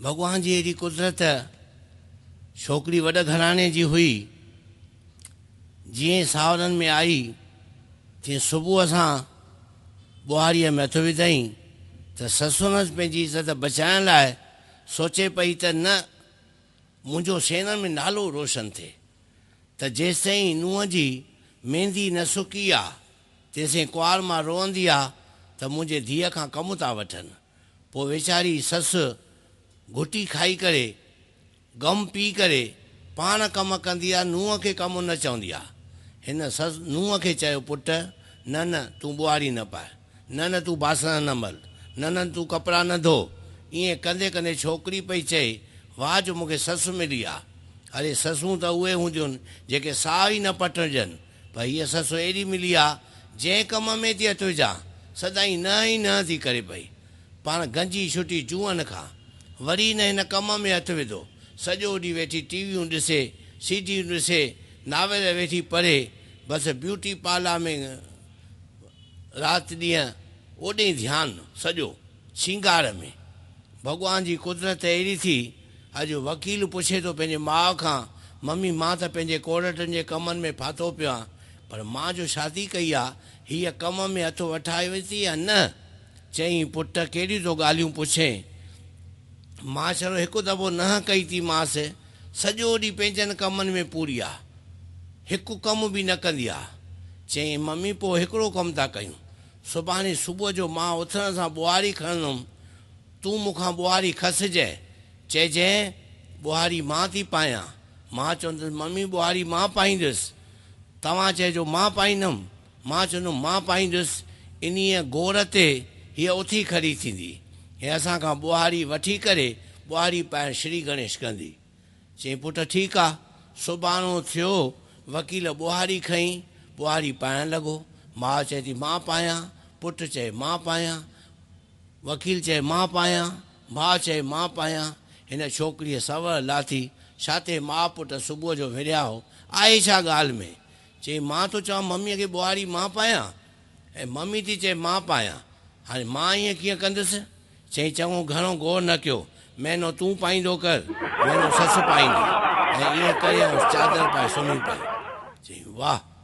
ڀڳوان جي اهڙي قدرت، ڇوڪري وڏ گهراڻي جي هئي، جيئن ئي ساهورن ۾ آئي، تيئن صبح سان ٻوهاريء ۾ هٿ وڌائين ته سسونس پنهنجي عزت بچائڻ لاء سوچي پئي ته نه منهنجو سينن ۾ نالو روشن ٿئي ته جيستائين نونهن جي ميندي نه سڪي آ، تيسين ڪنوار مان روئندي آ ته منهنجي ڌيء کان ڪم ٿا وٺن. پوء ويچاري سس گهٽي کائي ڪري، غم پي ڪري، پاڻ ڪم ڪندي آ، نونهن کي ڪم نه چوندي آ. هن سس نونهن کي چيو، پٽ، نه نه، تون ٻوهاري نه پاء. نه نه، تون باسڻ نه مل. نه نه، تون ڪپڙا نه ڌو. ائين ڪندي ڪندي ڇوڪري پئي چئي، واهه جو مون کي سس ملي آ. اڙي سسون ته اهي هونديون جيڪي ساهه ئي نه پٽجن. پر هيء سس اهڙي ملي آ، جنهن ڪم ۾ ٿي هٿ وجهان، سدائين نه ئي نه ٿي ڪري پئي. پاڻ گنجي ڇٽي جوئن کان. وري نه هن ڪم ۾ هٿ وڌو. سڄو ڏينهن ويٺي ٽي ويون ڏسي، سي ڊيون ڏسي، ناول ويٺي پڙهي، بس بيوٽي پارلر ۾ رات ڏينهن اوڏي ڌيان سڄو سينگار ۾. ڀڳوان جي قدرت اهڙي ٿي، اڄ وڪيل پڇي ٿو پنهنجي ماء کان، ممي مان ته پنهنجي ڪورٽن جي ڪمن ۾ ڦاٿو پيو آهيان، پر مان جو شادي ڪئي آ، هيء ڪم ۾ هٿ وٺايو ٿي يا نه؟ چيائين، پٽ ڪهڙيون ٿو ڳالهيون پڇين؟ مان ڇڙو هڪ دفعو ننهن ڪئي ٿي مانس، سڄو ڏينهن پنهنجن ڪمن ۾ پوري آ، هڪ ڪم به نه ڪندي آ. چيائين، ممي پوء هڪڙو ڪم ٿا ڪيون، سڀاڻي صبح جو مان اٿڻ سان ٻوهاري کڻندم، تون مون کان ٻوهاري کسجئين، چئجئين، ٻوهاري مان ٿي پايان. مان چوندس، ممي ٻوهاري مان پائيندس. توهان چئجو، مان پائيندم. مان چوندم، مان پائيندس. انهيء گور تي هيء اٿي کڙي ٿيندي ۽ اسان کان ٻوهاري وٺي ڪري ٻوهاري پائڻ شري گڻيش ڪندي. چيائين، پٽ ٺيڪ آ. سڀاڻو ٿيو، وڪيل ٻوهاري کنئي، ٻوهاري پائڻ لڳو. ماء چئي ٿي، مان پايان. پٽ چئي، مان پايان. وڪيل چئي، مان پايان. ڀاء چئي، مان پايان. هن ڇوڪريء سنور لاٿي. ڇا تي ماء پٽ صبح جو وڙهيا هو. آهي ڇا ڳالهه ۾؟ چيائين، مان ٿو چوان مميء کي ٻوهاري مان پايان ۽ ممي ٿي چئي مان پايان. هاڻي مان ائين ڪيئن ڪندس؟ چيائين، چڱو گهڻو غور نه ڪيو. مهينو تون پائيندو ڪر، مهينو سس پائيندي. ۽ ائين ڪري آئون چادر پائي سمهي پئي. چيائين، واهه!